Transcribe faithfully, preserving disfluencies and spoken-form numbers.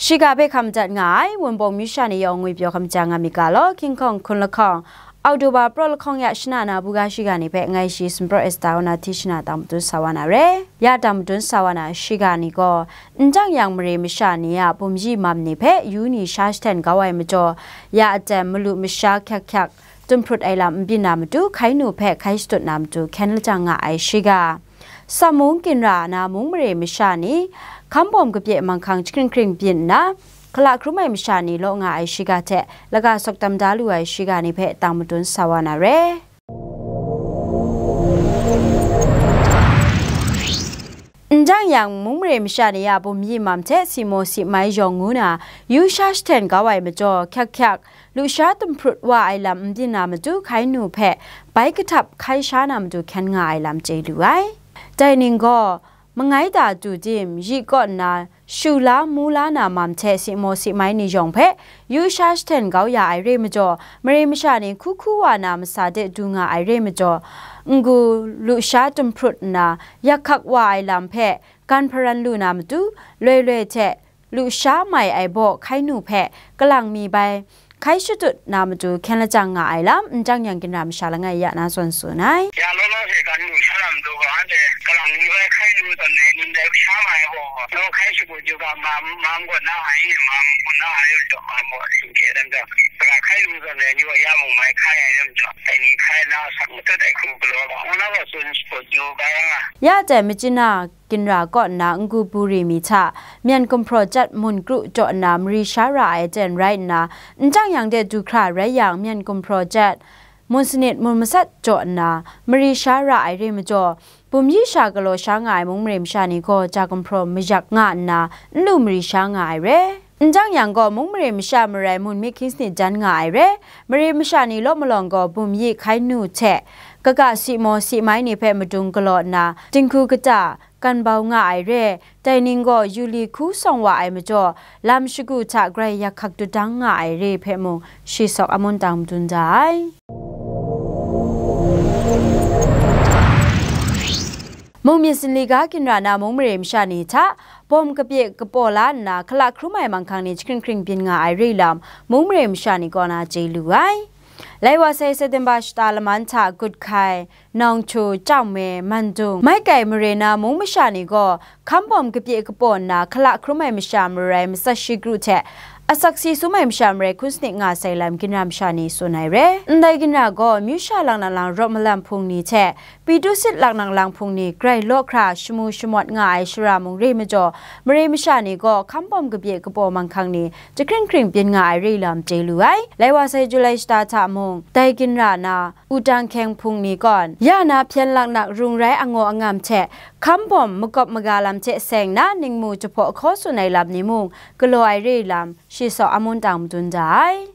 Shiga hpe hkam dat nga ai Wunpawng myu sha ni yawng ngwi pyaw hkam ja nga myit ga law, King Kong hkun lahkawng, Oktoba praw lahkawng ya shana na buga shiga ni hpe ngai shi Sumpraw Esta kaw na hti shana tang madun sa wa na re. Ya tang madun sa wa na shiga ni gaw, n jang yang mare masha ni a bum yi mam ni hpe yu ni sha shaten kau ai majaw, ya aten malu masha hkyak hkyak, tumhprut ai lam n byin na matu, hkai nu hpe hkai shadut na matu hkyen lajang nga ai shiga. Sam mung ginra na mung mare masha ni, hkambawm kapye manghkang jahkring hkring byin nna, hkala hkrum ai masha ni law nga ai shiga hte laga sawk tam da lu ai shiga ni hpe tang madun sa wa na re. N jang yang, mung mare masha ni a bum yi mam hte si maw si mai yawng ngu na, yu sha shaten kau ai majaw, hkyak hkyak, lusha tumhprut wa ai lam n byin na matu, hkai nu hpe bai kahtap hkai sha na matu hkyen nga ai lam chye lu ai. Dai ning gaw, mangai da du dim, yi kaw nna, shu la mu la na mam hte si maw si mai ni yawng hpe, yu sha shaten kau ya ai re majaw, mare masha ni hku hku wa na masa de du nga ai re majaw, n-gu lusha tumhprut nna, yak hkak wa ai lam hpe gan hparan lu na matu, loi loi hte lusha mai ai baw hkai nu hpe kalang mi bai hkai shadut na matu hkyen lajang nga ai lam, n jang yang ginra masha langai ya na zawn tsun ai. Ya law law hte gan lusha na matu gaw, anhte kalang mi bai hkai lu tawn ai ni ndai sha mai ai baw, naw hkai shadut yu ga, mam, mam gaw na ai ni, mam gaw na ai yawng jaw, mam gaw shingkye dan jaw, kalang hkai lu tawn ai ni gaw ya mung mai hkai ai yawng jaw, dai ni hkai na sak matut ai hku galaw ga, ngu na gaw tsun shadut yu ga yang a. Ya dai machyina ginra kaw nna n-gu buri mi hta, myen gumhpraw chyat mun kru jaw nna mari sha ra ai aten rai nna, n jang yang de du hkra rai yang, myen gumhpraw chyat mun sanit mun masat jaw nna mari sha ra ai re majaw, bum yi sha galaw sha nga ai mung mare masha ni gaw ja gumhpraw mayak nga nna n lu mari sha nga ai re. N jang yang gaw, mung mare masha marai mun myit hkying sanit jan nga ai re. Mare masha ni law malawng gaw, bum yi hkai nu hte kaga si maw si mai ni hpe madung galaw nna, dinghku kata, kan bau nga ai re, dai ning gaw yu li hku sawng wa ai majaw, lam shagu hta grai yak hkak dut dang nga ai re hpe mung, shi sawk amun tang madun da ai. Mung myit sinli ga ginra na mung mare masha ni hta, bawm kapye kapaw la nna, hkala hkrum ai manghkang ni jahkring hkring byin nga ai re lam, mung mare masha ni kaw na chye lu ai. Lai wa sai September shata laman hta Gutkai, Nawngchu, Chawme, Mandung, Maikai mare na mung masha ni gaw, hkambawm kapye kapaw nna, hkala hkrum ai masha marai matsat shi kru hte, asak si sum ai masha marai hkun sanit nga sai lam ginra masha ni tsun ai re. Ndai ginra gaw, myu sha lang nang lang rawt malam hpung ni hte, Pitu sit lang nang lang hpung ni grai law hkra shamu shamawt nga ai shara mung re majaw, mare masha ni gaw hkambawm kapye kapaw manghkang ni jahkring hkring byin nga ai re lam chye lu ai. Lai wa sai Julai shata hta mung, dai ginra na, Wutang hkyeng hpung ni kawn, ya na hpyen laknak rung rai angaw angam hte, hkambawm makawp maga lam hte seng na ningmu jahpaw hkaw tsun ai lam ni mung galaw ai re lam, shi sawk amun tang madun da ai.